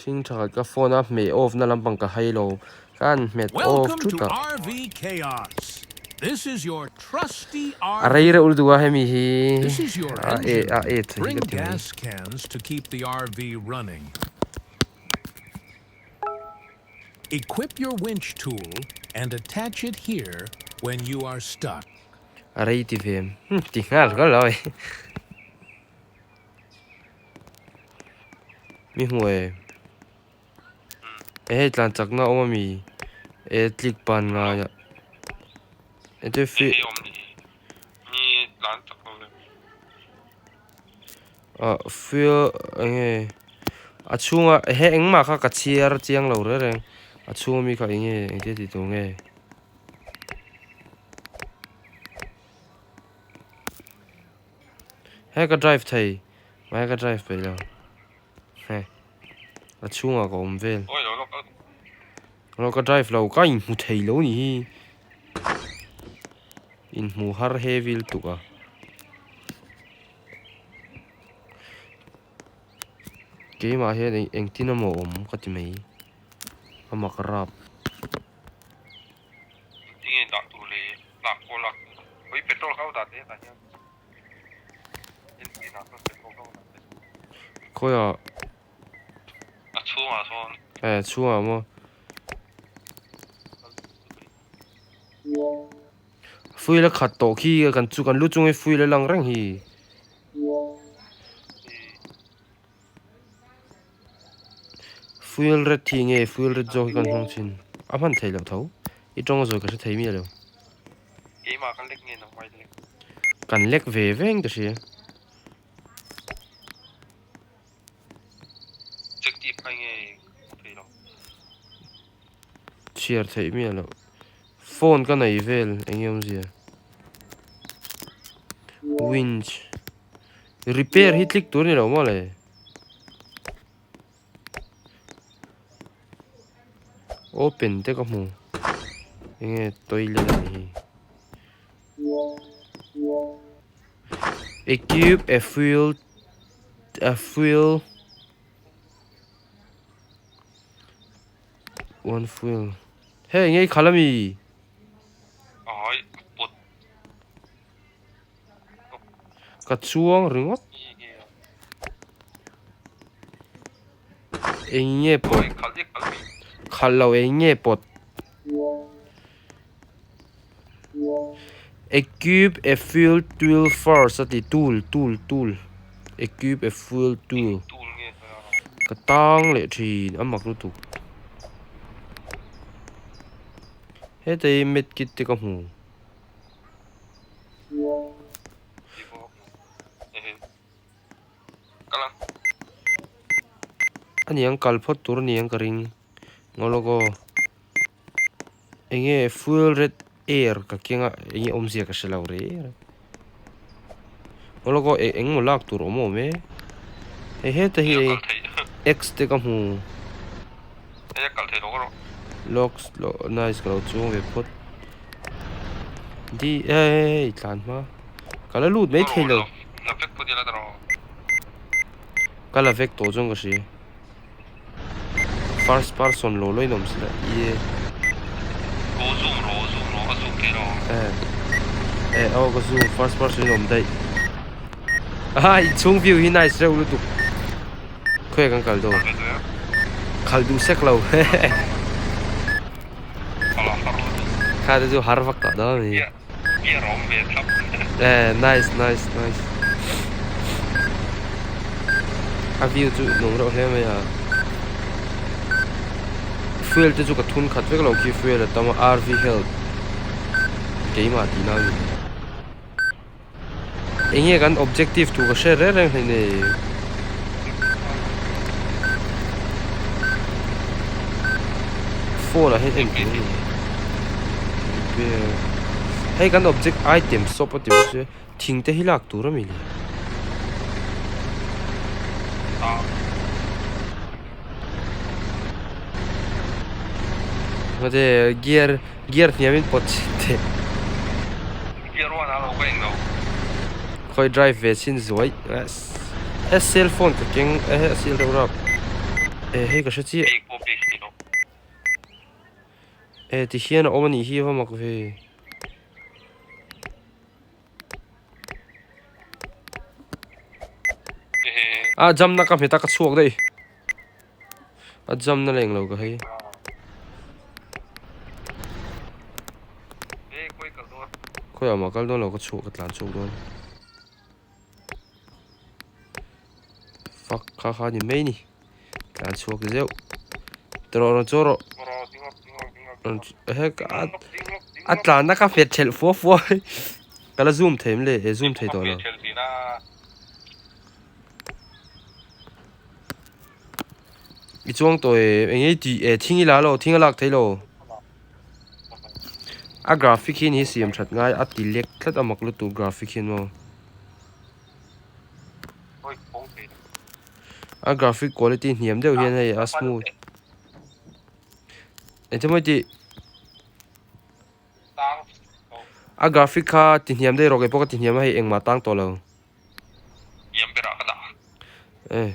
Thing tha khat ka phone a hmeh off na lampang ka hai lo ka han hmet off Welcome thut to a. RV Chaos. This is your trusty A rei RV. reuh lutuk a hemi hi This is your a e engine. a e tha hi Bring ka ti mai. gas cans to keep the RV running. Equip your winch tool and attach it here when you are stuck. A rei ti ve em? Hm ti nghal nghal lo e. Mi hmu e. E hei tlan chakna awm ami e click pan ngai a. E te fi. Ah fuel enge a chhunga he engmah kha ka chhiar chiang lo reng reng a chhunga mi kha enge engtia tih tur nge. He ka drive thei mahse ka drive peih lo he a chhungah ka awm vel aw ka drive lo ka inhmu thei lo ni hi inhmu har heavy lutuk a keimah hian engtin emaw awm ka ti mai a mak rap. Tinge dah tur leh lak pawh lak ui petrol kha dah teh tah hian engine ah chuan petrol kha dah teh Khawiah a chhungah sawn eh chhungah maw fuel a khat tawh khi kan chu kan lu chung hi fuel a lang reng hi. Fuel red hi nge fuel red zawk hi kan hmang thin a hman theih loh tho i tawng a zawi ka hre thei miah lo. Keimah kan lek nge nangmah i lek. Kan lek ve veng ka hria. Check tih phai nge hmu thei lo. Chhiar theih miah loh. Phone ka nei vel eng nge awmzia. Winch. Repair hi click tur a ni lo maw le. Open te ka hmu. Enge toilet a nih hi. Equip a fuel a fuel one fuel. Hei enge i khalh ami? Ai pot. Ka chuang ringawt. Eng nge pawt? Khalh lo eng nge pawt? Equip a fuel tool first a ti tool tool tool equip a fuel tool ka tang leh thin a mak lutuk heta hi med kit te ka hmu. A niang kal phawt tur a niang ka ring ngaw lawk aw enge fuel red air ka keng a enge awmzia ka hre lo reng reng ngaw lawk aw eng emaw lak tur awm awm e hei heta hi x te ka hmu locks nice ka lo chuang ve phawt. Di hei hei hei tlan hma ka la lut mai thei lo ka la vek tawh chuan ka hria first person lo lo in awm sila ye eh eh aw ka zoom first person in awm daih aha inchhung view hi nice reuh lutuk khawi ah kan kal dawn khalh duh sek lo hehe. Kha te chu har vak tawh dawn a ni. Eh nice nice nice. A view chu nuam reuh hle mai a. Fuel te chu ka thun khat vek lo khi fuel a tam a RV help keimah tihna a ni. Enge kan objective tur ka hre reng reng hleine. Phone ah hian en tur a ni. Repair. Hei kan object item shop a ti bawk sia thing te hi lak tur a mi le. Mate gear gear hniam in pawt chhin teh. Khawi drive ve chin zuai he cell phone ka keng he a sil reuh rap. E hei ka hre chiah. E ti hian a awm a nih hi va mak ve. A jam na ka hmet a ka chhuak daih. A jam na leng lo ka hei. Khawiah mah kal dawn lo ka chhuak ka tlan chhuak dawn. Fuck kha kha ni mai ni. Tlan chhuak zeuh. Tawh rawn chaw rawh. A tlan na ka hmet thelh fua fua. Ka la zoom thei em le? E zoom thei tawh lo. I chuang tawh e, eng nge i tih e, thing i la lo, thing a lak thei lo. A graphic hi ni siam that ngai a ti lek tlat a mak lutuk graphic hian maw. A graphic quality hniam deuh hian hei a smooth. Engtin maw i tih? A graphic kha ti hniam daih rawh keipawh ka ti hniam a hei engmah tang tawh lo. E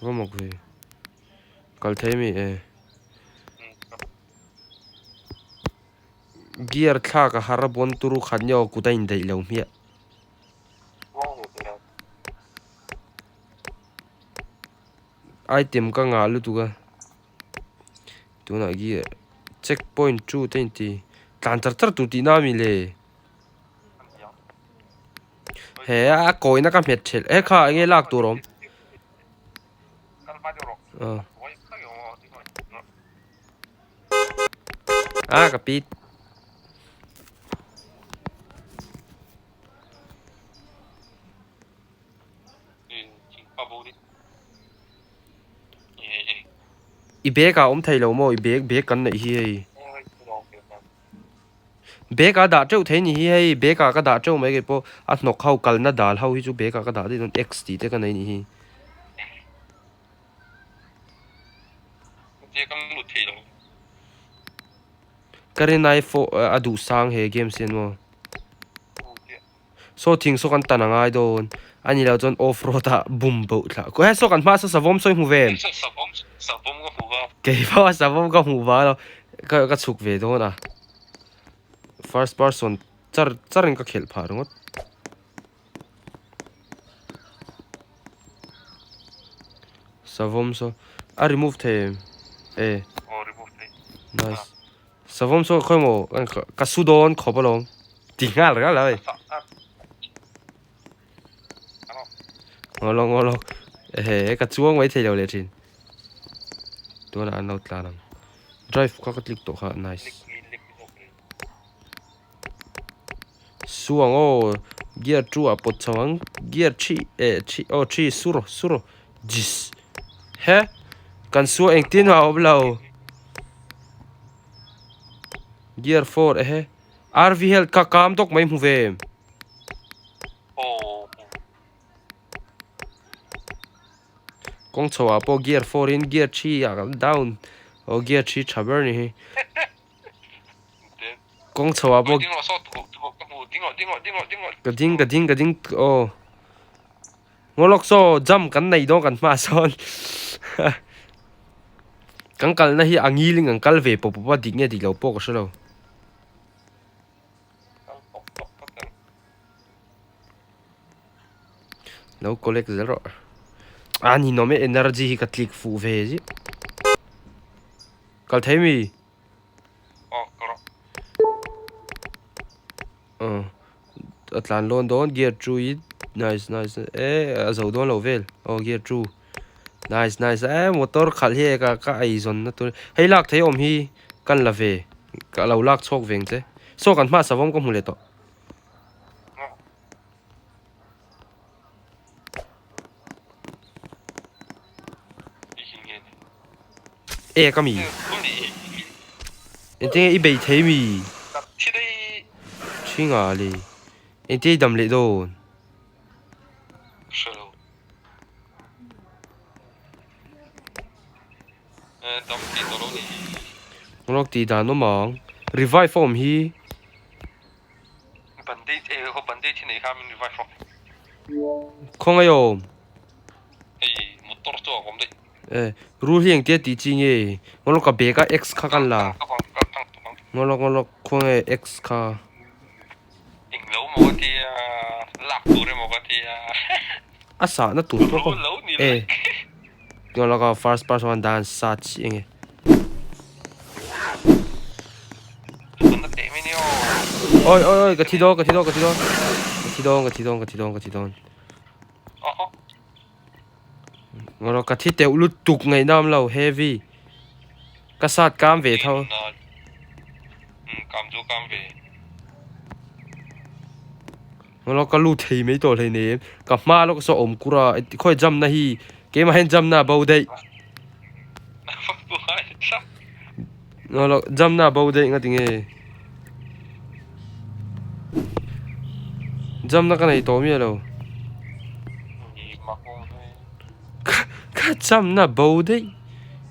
va mak ve. Kal thei mi e. Gear thlak a har a bawn turu khat nia aw kut a indaih lo hmiah. Item ka ngah lutuk a. Tunah gear check point two te inti tlan char char tur tihna a mi le. He a kawina ka hmet thelh he kha enge lak tur awm. A ka pit. I bag ah awm thei lo maw i bag bag kan neih hi hei. Bag ah dah teuh thei ni hi hei bag ah ka dah teuh mai keipawh a hnawk ho kalna dal ho hi chu bag ah ka dah daih dawn x tih te ka nei ni hi. Ka rinai fawh a duh sang he games hian maw. Saw thing saw kan tan a ngai dawn a ni lo chuan off road ah bum boh thla he saw kan hma saw savawm sawi hmu ve em kei pawh a savawm ka hmuh vang lo ka ka chhuk ve dawn a first person char char in ka khelh phah ringawt. Savawm saw a remove thei em e nice. Savawm saw khawi maw ka su dawn khawp alawm ti nghal ringawt lo hei. Ngaw lawk ngaw lawk ehe ka chuang mai thei lo leh thin. Tunah an lo tlan ang. Drive kha ka click tawh kha nice. Su ang aw gear 2 ah pawt chho ang gear 3 eh 3 aw 3 su rawh su rawh jis he kan su a engtin mah a awm lo gear 4 ehe RV health kha kam tawk mai hmu ve em kawng chho ah pawh gear 4 in gear 3 ah kan down aw gear 3 tha ber ni hi. Kawng chho ah pawh ka ding ka ding ka ding aw ngaw lawk saw jump kan nei dawn kan hma sawn kan kalna hi a ngil in kan kal ve pawp pawp a dik nge dik lo pawh ka hre lo. Lo collect zel rawh. A ninawm e energy hi ka tlik fuh ve zia. Kal thei mi? A tlan lawn dawn gear two in nice nice e a zo dawn lo vel aw gear two nice nice e motor khalh hi ka ka ei zawn na tur hei lak thei awm hi kan la ve ka lo lak chhawk veng che saw kan hma savawm ka hmu leh tawh. E ka mi. Engtin nge i bei thei mi? Thinga le. Engtin i dam leh dawn? Ngawlawk tih dan awm ang. Revive a awm hi. Bandage eh ho bandage hi nei kha min revive rawh. Khawngaih awm. Hei motor chu a awm daih. E rul hi engtia tih chi nge? Ngawlawk ka bag a X kha kan la. Ngawlawk ngawlawk khawnge X kha. Englo maw ka tia lak tur emaw ka tia. A sahna tur pawh ka e ngawlawk a first person an dan sa chiah enge. Oi oi oi ka thi dawn ka thi dawn ka thi dawn ka thi dawn ka thi dawn ka thi dawn ka thi dawn. Ngawlawk ka thi teuh lutuk ngaihna awm lo heavy ka sat kam ve tho. Kam chu kam ve. Ngawlawk ka lut thei mai tawh hleinem ka hma lawk saw awm kur a khawi jump na hi keimah hian jump na a bo daih. Ngawlawk jump na a bo daih nga tinge jump na ka nei tawh miah lo. Ka jump na bo daih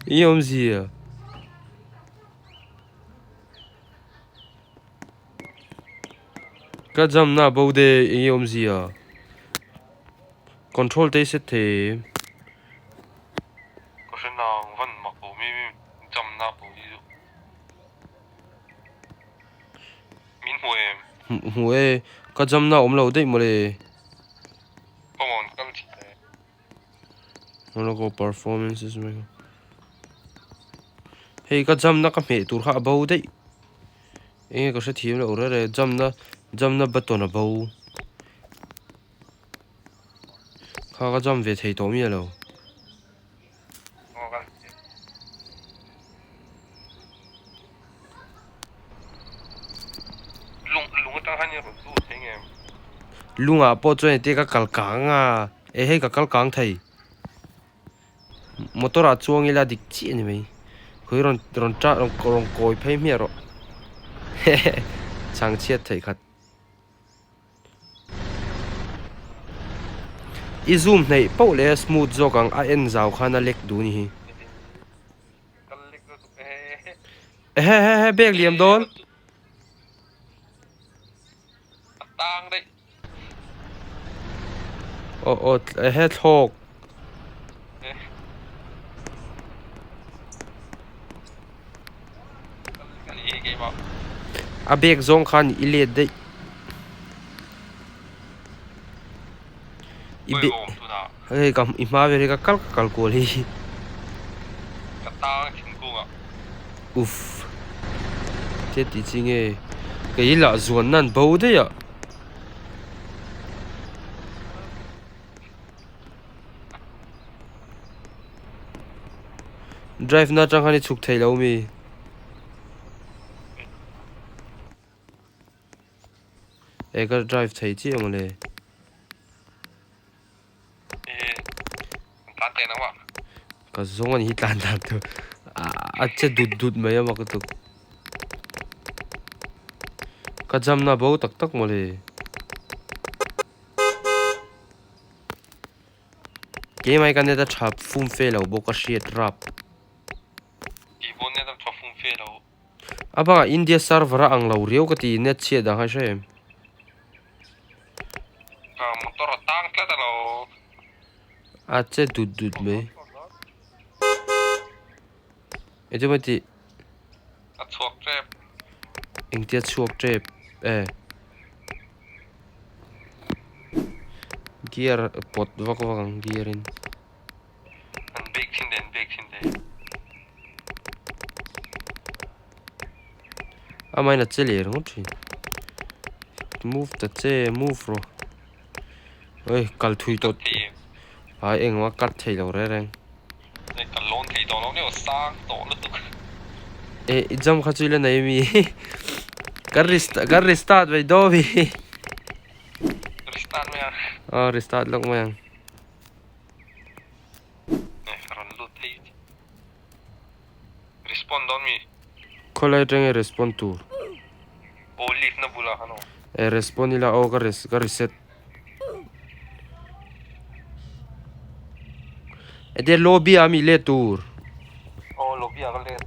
i awmzia. Ka jump na bo daih i awmzia. Control te i set thei. Ka hre nang van mak lo mi jump na bo hi chu. Min hmu em? Hmu e, ka jump na awm lo daih mawle. Come on, kal chhi teh. Logo performances mai kha. Hei ka jump na ka hmeh tur kha a bo daih. Enge ka hre thiam loh rere jump na jump na button a bo. Kha ka jump ve thei tawh miah lo. Lungah pawh chuan ete ka kal kang a, e hei ka kal kang thei. Motor ah chuang ila dik chiah a ni mai. Khawi rawn rawn ta rawn kawi phei hmiah rawh. Hehe chhangchhiat theih khat. I zoom hneih poh leh smooth zawk ang a en zau khan a lek duh ni hi. Ehe he he bag liam dawn. Aw aw ehe thlawk. A bag zawng khan i let daih. I be hei ka i hma vel hi ka kal ka kal kual hi. Ka tang thingkung ah. Uff. Thil tih chi nge kei lah zuan nan bo daih ah. Drive na atang khan i chhuk thei lo mi. E ka drive thei chiah mawle. Ka zawng a ni hi tlan dan tur a che dut dut mai a mak lutuk. Ka jam na bo tak tak mawle. Keimah hi ka net a tha fum fe lo bawk a hriat rap. A bangah India server a ang lo riau ka ti net chhiat dang kha i hre em? A che dut dut mai. Engtin tih? Engtia chhuak tep e. Gear pawt vak vak ang gear in. An bake thin de an bake thin de. Amahin a che leh ringawt thin. Move ta che move rawh. Oi kal thui tawh ai engmah cut thei lo reng reng. Ka lawn thei tawh lo nia sang tawh lutuk. E i jump kha chu i la nei ami kan restart kan restart mai dawn mi. Restart mai ang. Aw restart lawk mai ang. Rawn lut thei respond dawn mi. Khawlai atanga respond tur. Aw leave na bulah khan aw. E respond ila aw ka ka reset. Ete lobby ah mi let tur. Aw lobby ah ka let.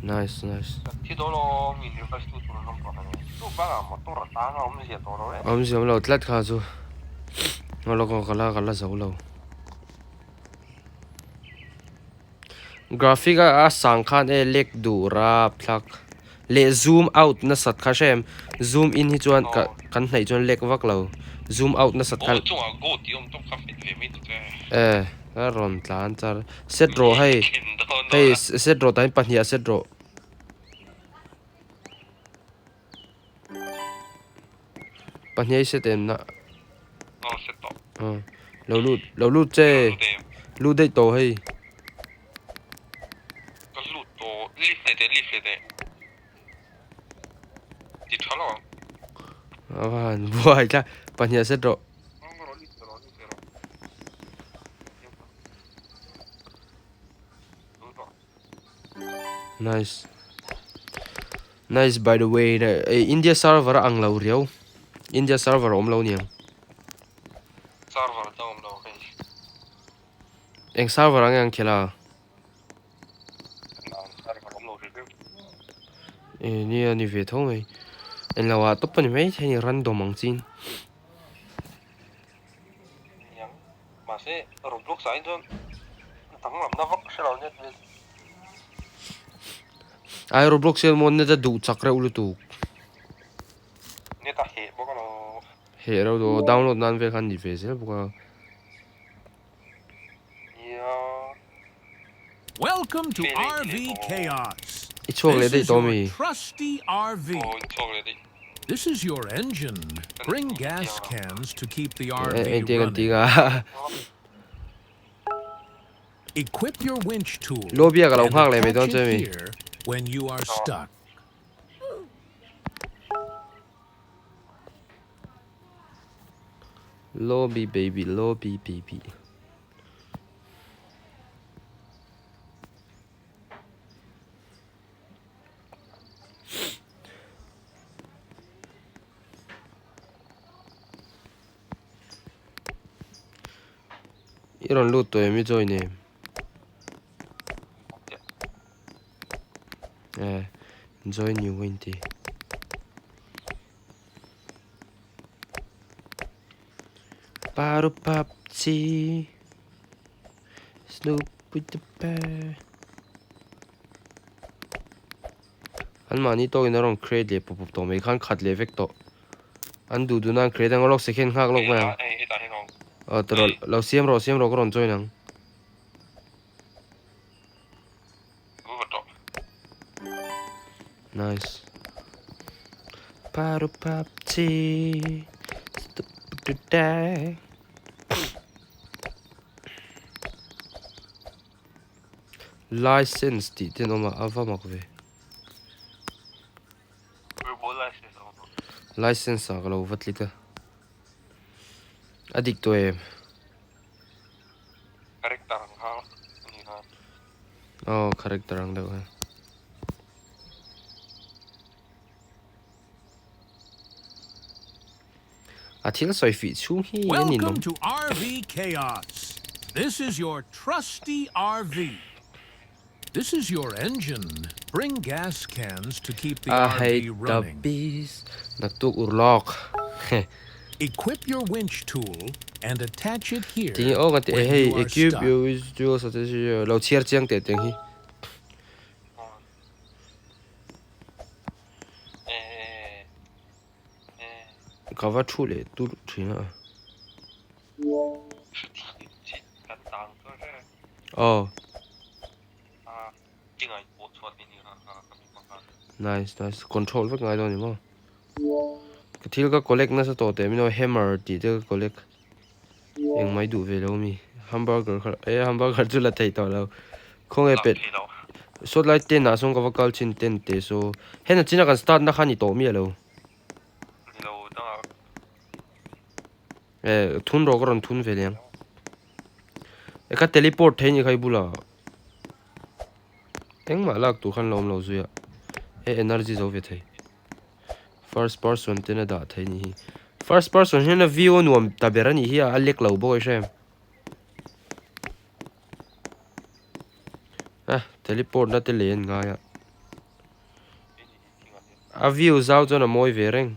Nice nice. Thi dawn aw mi reverse tu tur an awm tawh hle. Chu bakah motor a tang a awmzia tawh lo e. Awmzia awm lo tlat kha chu. Ngawlawk aw ka la ka la zo lo. Graphic a a sang khan e lek duh rapthlak leh zoom out nasat kha hre em zoom in hi chuan ka kan hnaih chuan lek vak lo zoom out nasat khan e ka rawn tlan char set rawh hei hei set rawh tah hian pahnih ah set rawh. Pahnih set em na lo lut lo lut che lut daih tawh hei. Ka lut tawh lift leh teh lift leh teh ti tha lo ang. A van buai tlat pahnih set rawh. Nice. Nice by the way eh India server a ang lo riau. India server a awm lo niang. Server ta awm lo hei. Eng server ang ang khela? Server awm lo hri Eh nia ni ve tho mai. En lo ah top ani mai thei ni random ang chin. Niang. Mahse Roblox ah hi chuan danglamna vak hre lo nia tih Ai Roblox hian maw net a duh chak reuh lutuk. Net a heh bawk alawm. Heh reuh duh download nan vel khan ni ve zel bawk a. Nia. Welcome to RV Chaos. I chhuak leh This daih is tawh your mi. trusty RV. Aw in chhuak leh daih. This is your engine. Bring gas cans to keep the Eh, RV engtin kan ti running. nga. Equip your winch tool Lobby-ah ka lo and nghak leh mai attach dawn chu it mi. here when you are stuck. Lobby baby, lobby baby. I rawn lut tawh em i join em? Eh, join new a inti. Paru pap chi Snoop with the bear. An mahni tawkin a rawn create leh pawp pawp tawh mai khan khat leh vek tawh. An duh duhna an create ang lawk second nghak lawk mai ang. Aw tawh lo siam rawh siam rawh ka rawn join ang. Nice. Paru pap chi. License tih te an awm a, a va mak ve. License ah ka lo va click a. A dik tawh em? Character ang kha a ni kha. Aw, character ang deuh kha. A thil sawi fih chhung hi a ninawm. Welcome to RV Chaos. This is your trusty RV. This is your engine. Bring gas cans to keep the I RV hate the running. bees. Naktuk urlawk. Equip your winch tool and attach it here Tinge aw ka ti when hei you are equip stuck. your winch tool sa te lo chhiar chiang teh tiang hi. Ka va thu leh tur thin a. Aw. Nice nice control vek ngai dawn ni maw. Ka thil ka collect nasa tawh teh min aw hammer tih te ka collect eng mai duh ve lo mi hamburger kha e hamburger chu la thei tawh lo khawnge pet sawt lai tent ah sawn ka va kal thin tent te saw hena china kan start na kha ni tawh miah lo. E thun rawh ka rawn thun ve leh ang e ka teleport thei ni kha i bulah engmah lak tur khan la awm lo zui a he energy zo ve thei first person ten a dah thei ni hi first person hian a view a nuam ta ber a nih hi a a lek lo bawk a i hre em a teleport na te lei an ngai a a view zau chuan a mawi ve reng.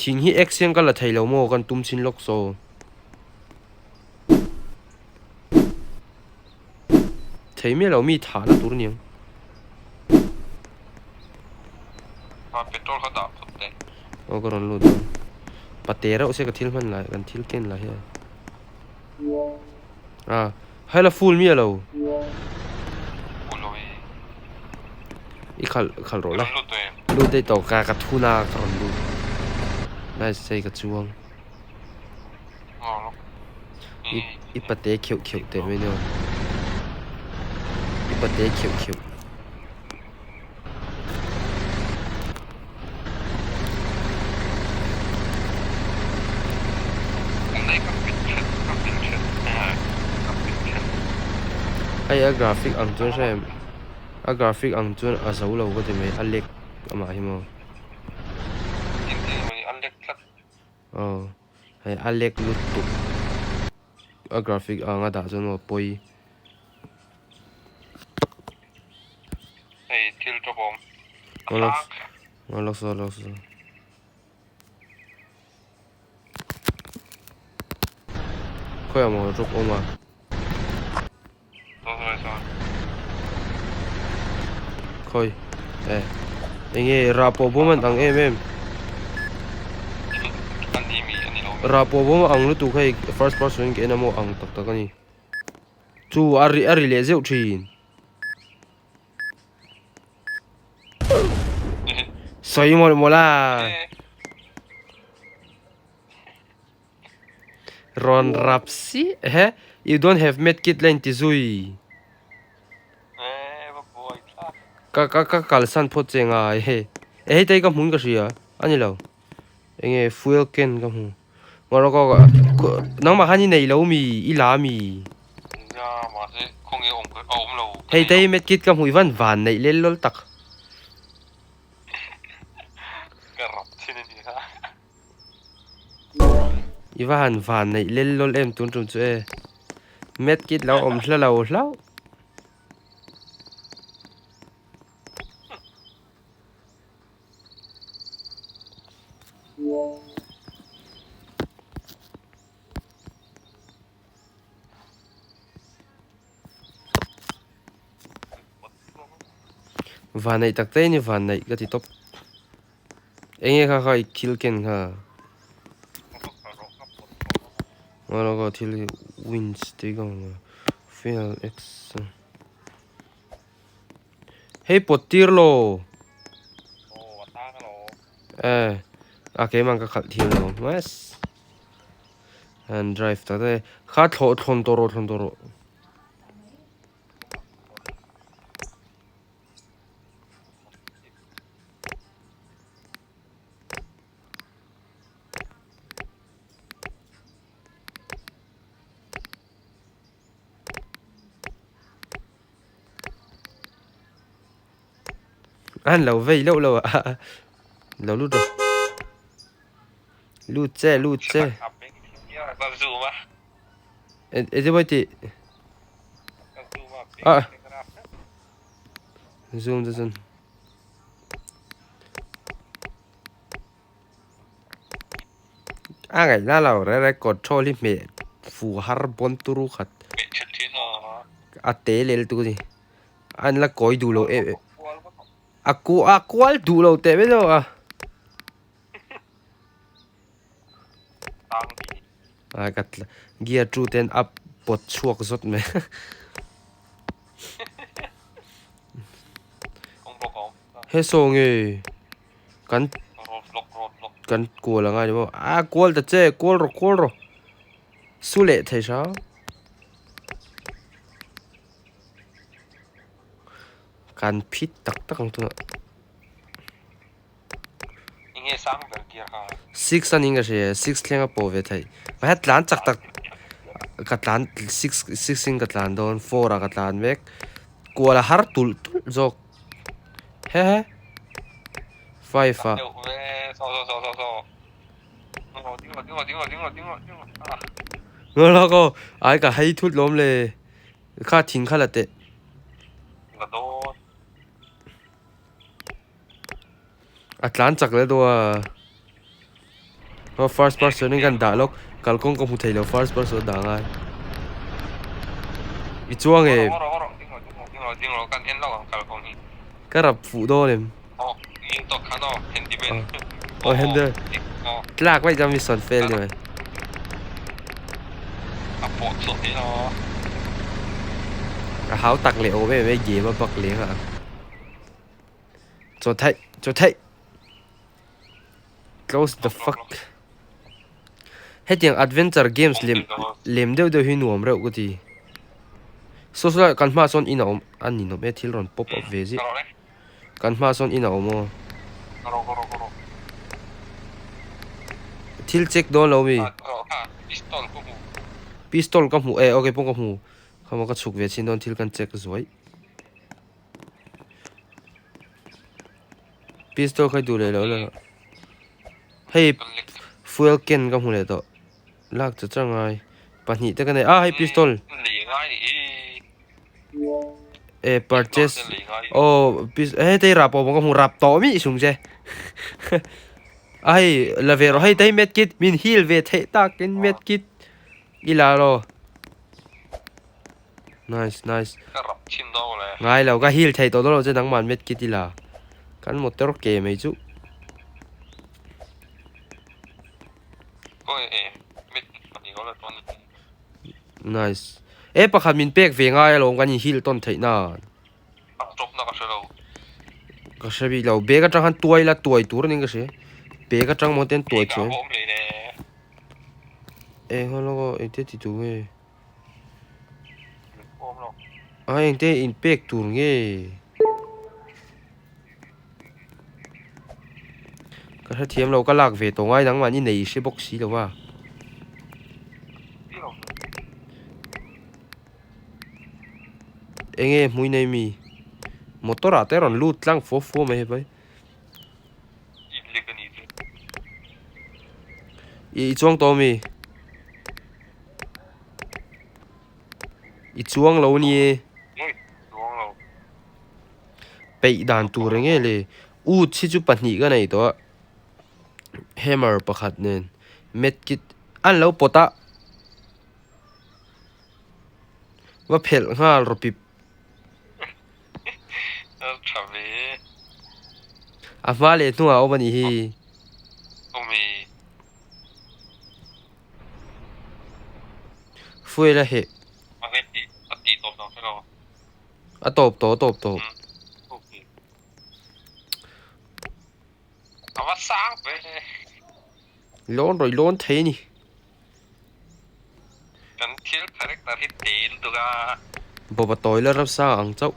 Thing hi X hian ka la thei lo maw kan tum chin lawk saw. thei miah lo mi thah na tur aniang. A petrol kha dah phawt teh. Aw ka rawn lut dawn. Pate reuh se ka thil hman lai kan thil ken lai hian. A hela full miah lo. Full lo i. I khalh khalh rawh la. Lut daih tawh ka ka thun a ka rawn lut. Nice hei ka chuang. I i pate kheuh kheuh teh mai nia. I pate kheuh kheuh. Hei a graphic ang chuan hre em a graphic ang chuan a zo lo ka ti mai a lag amah hi maw. Aw hei a lag lutuk a graphic ang a dah chuan maw pawi. Hei thil tawp awm. Aw lak saw lak saw. Khawiah maw rawk awm a. Khawi e enge rah pawh bawm an ang em em. Rah pawh bawm a ang lutuk hei first person ka en a maw ang tak tak a ni. Chu a ri a ri leh zeuh thin. Sawi mawlh mawlh a. Rawn rap si he you don't have med kit la inti zui. Ka ka ka kalsan phawt che ngai he. E hei te hi ka hmun ka hria a ni lo. Enge fuel can ka hmu. Nangmah khan i nei lo mi i la mi. Hei te hi med kit ka hmu i van van neih lel lawl tak. I va han van neih lel lawl em tun tum chu e. Med kit lo awm hla lo hlauh. Vanneih tak te ni vanneih ka ti tawp. Enge kha kha i thil ken kha. Ngawlawk thil hi winch te ka hmu a fuel x. Hei pawt tir lo. Eh, a keimah ka khalh thiam lo. Mas. An drive ta te. Kha thlawh thlawn tawh rawh thlawn tawh rawh. An lo vei loh lo a lo lut rawh lut che lut che e ti mawi tih a zoom chu chuan A ngaihna lo reng reng control hi hmeh fu har bawn turu khat a te lel tu ni an la kawi duh lo em em a ku a kual duh lo teh mai zawk a a ka gear two ten a pawt chhuak zawt mai he saw nge. Kan kan kual anga ni maw a kual ta che kual rawh kual rawh su leh thei hram kan phit tak tak ang tunah six a ni ka hria six thleng a pawh ve theih mahse tlan chak tak ka tlan six six in ka tlan dawn four ah ka tlan mek kual a har tulh tulh zawk. He he. Five ah. Ngolo ko ai ka hei thut lawm le. Kha thing kha la teh. A tlan chak le daw a. Aw first person in kan dah lawk kalkawng ka hmu thei lo first person dah ngai. I chuang em? Ka rap fuh dawn em? Aw handle. Tlak mai chuan mi sawn fail ni mai. A hau tak leh awm em em game a bak leng a. Chaw theih chaw theih. Close the fuck. Hetiang adventure games lem lem deuh deuh hi nuam reuh ka ti. Saw saw kan hmaah sawn in a awm a ninawm e thil rawn pop up ve zia. Kan hmaah sawn in a awm aw. Thil check dawn lo mi. Pistol ka hmu e okay pawh ka hmu. Khama ka chhuk ve chin dawn thil kan check zuai. Pistol kha i duh leh loh la hei fuel can ka hmu leh tawh lak cha cha ngai pahnih te ka nei a hei pistol e purchase aw hei te hi rap awm ka hmu rap tawh mi sung che a hei la ve rawh hei te hi med kit min heal ve theih tak in med kit i la rawh. Nice nice. Ka rap thin dawn le. Ngai lo ka heal thei tawh dawn lo che nangman med kit ila. Kan motor ke mai chu. Khawi e med kit pahnih ho la chuan. Nice. E pakhat min pek ve ngai alawm kan in heal tawn theih nan. A stop na ka hre lo. Ka hre bik lo bag atang khan tuai la tuai tur anin ka hria. Bag atang maw ten tuai chuan. Eng ho lawk aw engtia ti tur nge. A engte in pek tur nge ka hrethiam lo ka lak ve tawh ngai nangmah ni nei hre bawk si lo a enge hmui nei mi motor ah te rawn lut tlang fua fua mai hepai i chuang tawh ami. I chuang lo ni e. Peih dan tur eng nge le. Ut hi chu pahnih ka nei tawh a. Hammer pakhat nen. Med kit an lo pawt a. Va phelh nghal rawh pip. A hma leh hnungah a awm a nih hi. Fuel a heh. A tawp tawh a tawp tawh. Lawn rawih lawn thei a ni. Bawpa tawi la ramsang ang chauh.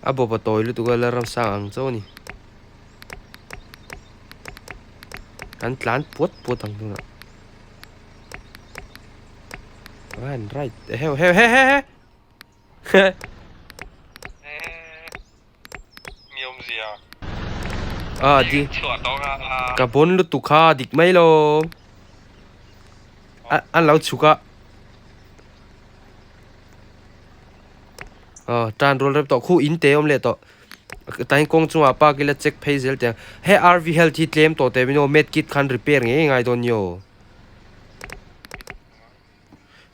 A bawpa tawi lutuk a la ramsang ang chauh a ni. Kan tlan puat puat ang tunah. Run right. Eheu heu he he he. Ah di ka bon lutuk kha dik mai lo. An lo chhuk a. Aw tan rual rep tawh khu in te awm leh tawh. Tain kawng chungah park ila check phei zel teh ang. He RV health hi tlem tawh teh min aw med kit khan repair ngei ngai dawn ni aw.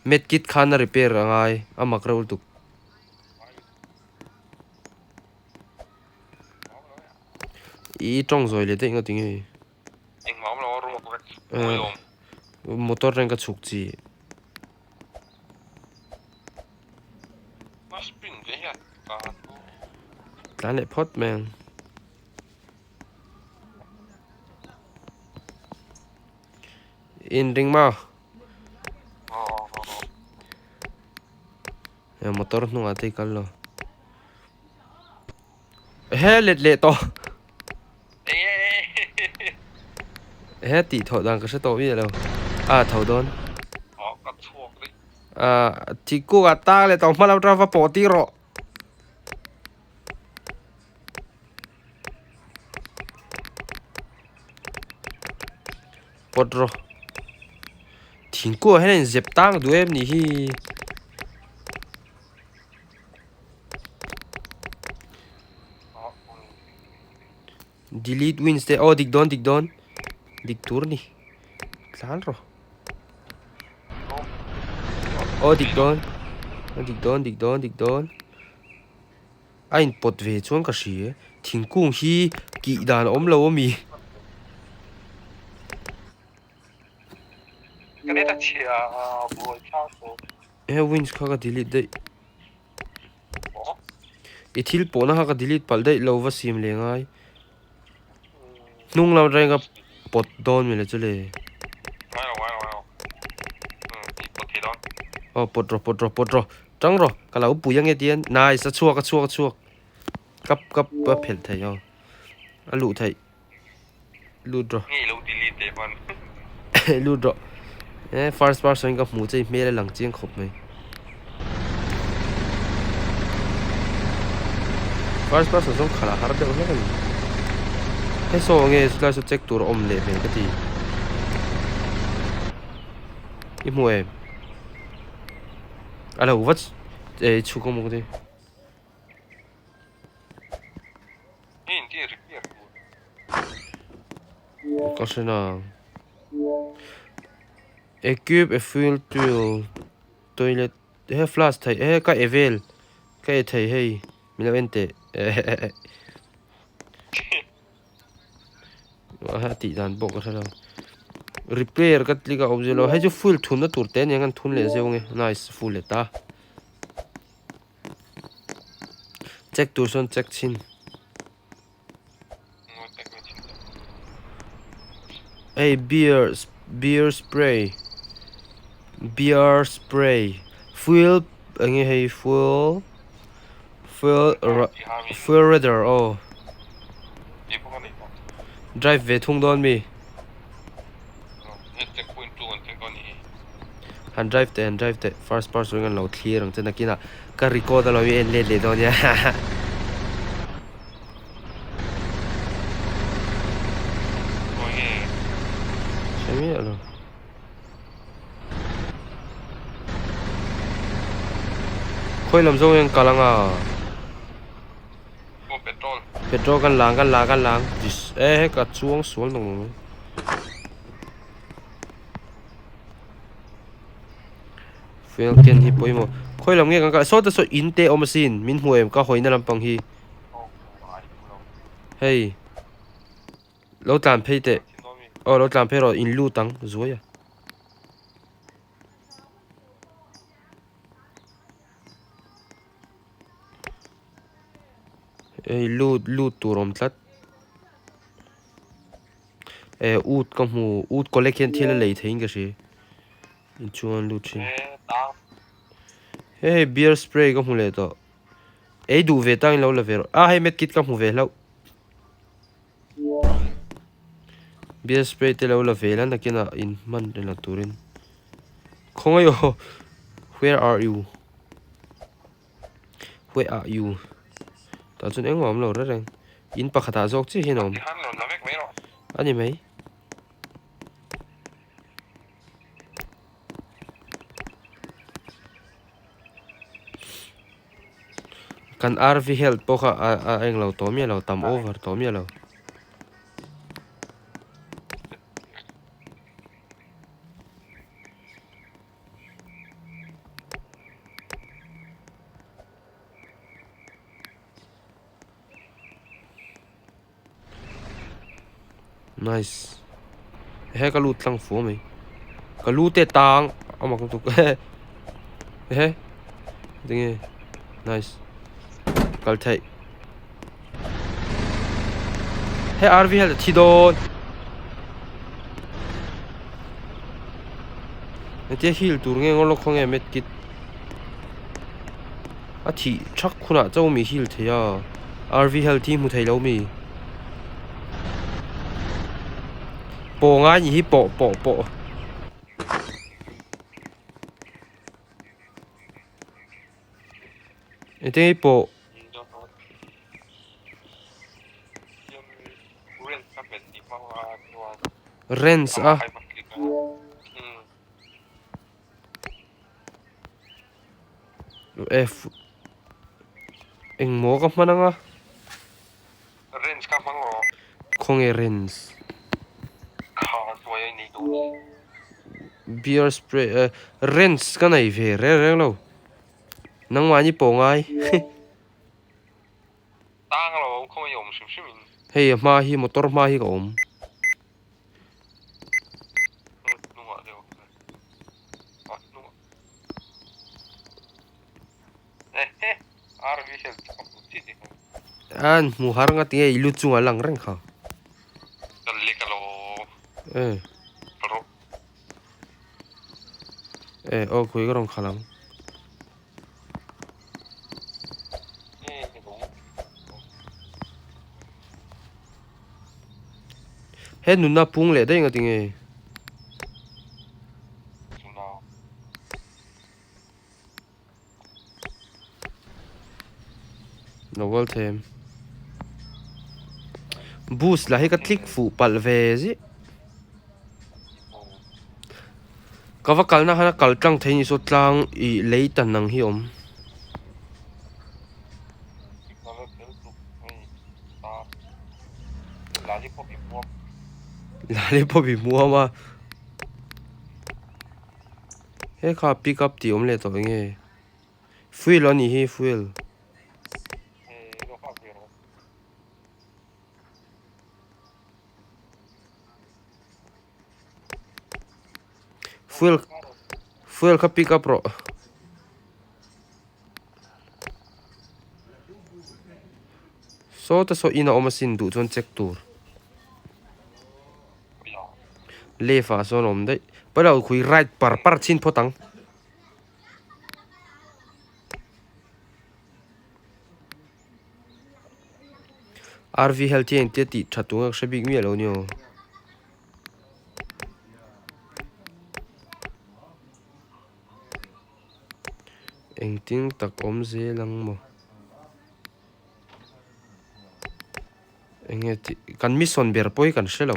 Med kit khan a repair a ngai a mak reuh lutuk. I tawng zawi leh daih ngawt enge. Motor reng ka chhuk chi. Tlan leh phawt mai ang. Inring maw? Motor hnungah te i kal lo. He let leh tawh. He tih thawh dan ka hre tawh miah lo. A tho dawn. A thingkung ah tang leh tawh hma lam atang va pawh tir rawh. Pawt rawh. Thingkung ah hian a inzep tang duh em nih hi. Delete wins te aw dik dawn dik dawn dik tur ni tlan rawh aw dik dawn. A dik dawn dik dawn dik dawn. A inpawt ve chuan ka hria. Thingkung hi kih dan a awm lo a mi? Ka net a chhia a buai thlak tawh. He winch kha ka delete daih. I thil pawhna kha ka delete palh daih lo va sim leh ngai. Hnung lam atangin ka pawt dawn mile chu le. Aw pawt rawh pawt rawh pawt rawh tang rawh ka lo pui ange tian nice a chhuak a chhuak a chhuak ka ka ka phelh thei aw a luh theih lut rawh lut rawh e first person in ka hmuh che i hmel a lang chiang khawp mai first person zawng khalh a har deuh hlek a ni he saw nge chulai saw check tur a awm leh hmel ka ti i hmu em a lo va eh chhuk a maw ka ti. Ka hre nang. Equip a fuel tool toilet he flash thei he ka e vel ka e thei hei min lo en teh a tih dan pawh ka hre lo repair ka click a awm zelo hei chu fuel thunna tur te ania kan thun leh zeuh ange nice full leh ta. Check tur sawn check chhin. Hei beer beer spray beer spray fuel eng nge hei fuel fuel fuel radar aw drive ve thung dawn mi. Han drive teh han drive teh first person kan lo thlir ang che nakinah ka record a lo i en let leh dawn nia Hre miah lo. Khawi lam zawng hian kal anga. Petrol kan lang kan lang kan lang e he ka chuang sual nawk nawk mai. Fuel can hi pawimawh khawi lam nge kan kal saw te saw in te awm asin min hmu em ka hawina lampang hi hei lo tlan phei teh aw lo tlan phei rawh in lut ang zuai a. Hei lut lut tur awm tlat eh ut ka hmu ut collect hian thil a lei theiin ka hria inchhung an lut thin hei beer spray ka hmu leh tawh ei duh ve tangin lo la ve rawh a hei medkit ka hmu ve hlauh beer spray te lo la ve la nakinah in hman reng la turin khawngaih aw where are you Where are you? Tah chuan engmah a awm lo reng reng. In pakhatah zawk chiah hian a awm. A ni mai. Kan RV health pawh kha a englo tawh miah lo, tam over tawh miah lo. Nice he ka lut tlang fu mai ka lu te tang a mak lutuk he tinge nice kal theih he RV hian a thi dawn Hetia heal tur nge ngawr lawk khaw nge med kit a thih thak hunah chauh mi heal thei a RV health hi hmu thei lo mi pawh ngai nih hi pawh pawh pawh. Engtin nge pawh. Rents a. F engmaw ka hman anga. Rents ka hmang rawh. Khawnge rents. Beer spray rents ka nei ve reng reng lo. Nangmahni pawh ngai. Tang lo awm khawngaih awm hrim hrim in. Hei a hma hi motor hma hi ka awm. Hnungah deuh a hnungah. Ehe RV hian chak a hmu chi ni kha. An hmu har nga tinge i lu chungah lang reng kha. Ka lek alo. Eh. Rawh. Eh aw khawi ka rawn khalh ang. He nunna pung leh daih nga tinge. Lo kal thei em? Boost lah hi ka click fuh palh ve zih. Ka va kalna khan a kal tlang thei ni saw tlang ih lei tan ang hi a awm. Lollipop i hmuam a. He kha pick up tih awm leh tawh enge fuel a nih hi fuel. Fuel fuel kha pick up rawh. Sawta saw in a awm asin duh chuan check tur. Left ah sawn a awm daih. Pailo khui right par par chhin phawt ang. RV health hi engtia tih tha tur nge ka hre bik miah lo nia aw. Engtin tak awm zel ang maw. Enge tih kan mission ber pawh hi kan hre lo.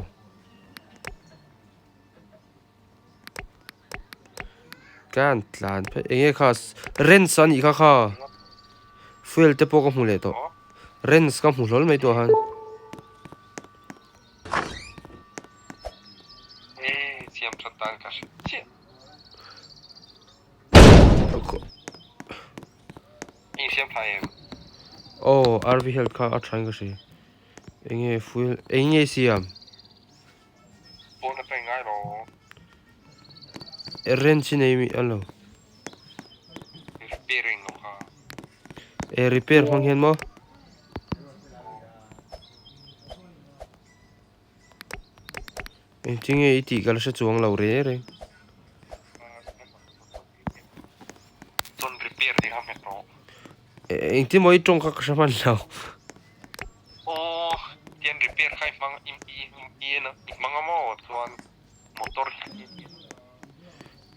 Kan tlan phei enge kha rents a nih kha kha fuel te pawh ka hmu leh tawh rents ka hmu hlawl mai tawh han. Aw RV health kha a tha in ka hria enge fuel eng nge siam wrench hi nei mi alo e repair hmang hian maw engtin nge i tih ka la hre chuang lo reng reng. Engtin maw i tawng kha ka hre hman lo.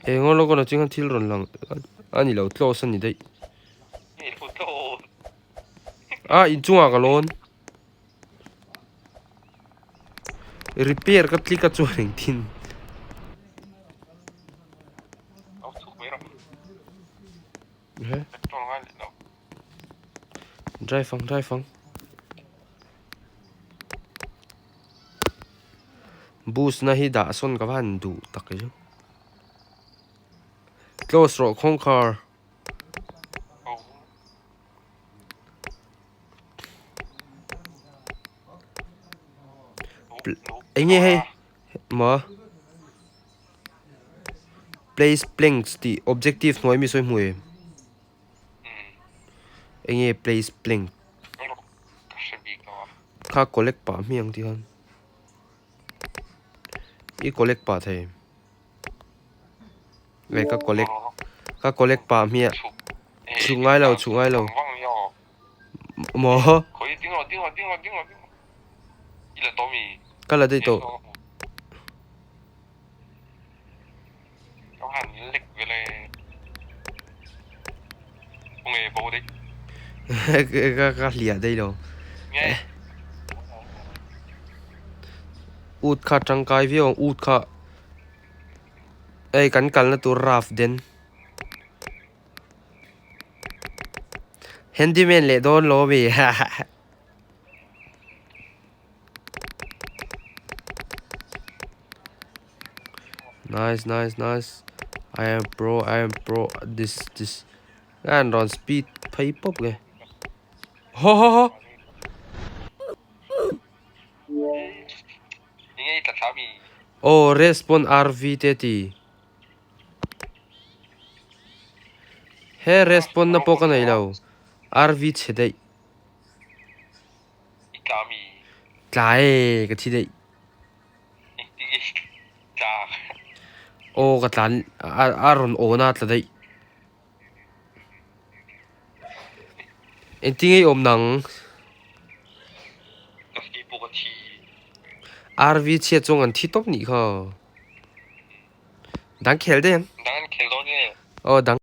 Eng aw lawk a ching khan thil rawn lang a ni lo close a ni daih. A inchungah ka lawn. Repair ka click a chuan engtin. Drive ang drive ang. Boost na hi dah sawn ka va han duh tak chu. Close rawh kawngkhar. Eng nge hei maw place planks tih objective hnuai mi sawi hmu em eng nge place plank kha collect pah hmiang tih khan i collect pah thei Ve ka collect ka collect pah hmiah chhuk ngai lo chhuk ngai lo maw ka la daih tawh ka ka hliah daih lo ut kha tangkai viau ang ut kha. Hei kan kalna tur rough den handyman leh dawn lo ami nice nice nice I am pro I am pro this this. An rawn speed phei pawp nge. Haw haw haw. Aw respawn RV te ti. He respawn na pawh ka nei lo. RV chhe daih. Tla e ka thi daih. Aw ka tlan a rawn awn a tla daih. Engtin nge i awm nang? RV chhiat chuan kan thi tawp nih kha. Dang khel daih ang. Aw dang.